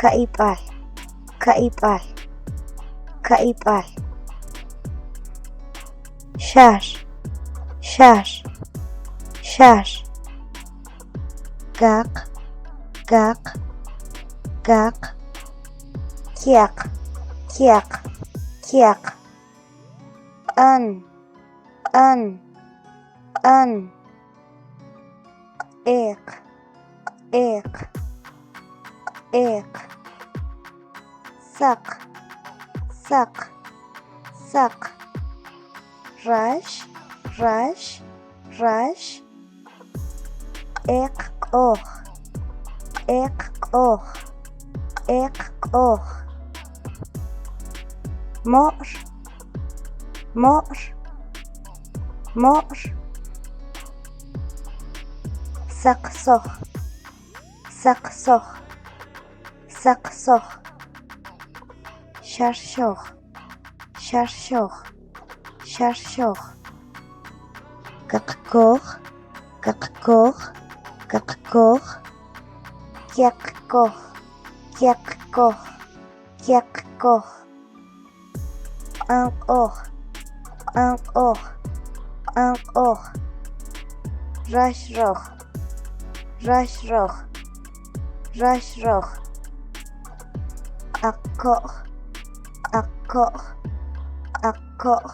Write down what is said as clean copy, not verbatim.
Ka'yb'al, ka'yb'al, ka'yb'al. Xar, xar, xar. Kaq, kaq, kaq. Kyaq, kyaq, kyaq. Q'an, q'an, q'an. Q'eq, q'eq, q'eq. Saq, saq, saq. Rax, rax, rax. Q'eq q'oj, q'eq q'oj, q'eq q'oj. Mo'r, mo'r, mo'r. Saqsoj, saqsoj, saqsoj. Xarxoj, xarxoj, xarxoj. Kaqkoj, kaqkoj, kaqkoj. Kyaqkoj, kyaqkoj, kyaqkoj. Q'anq'oj, q'anq'oj, q'anq'oj. Raxroj, raxroj, raxroj. Q'aqko'j, q'aqko'j, q'aqko'j.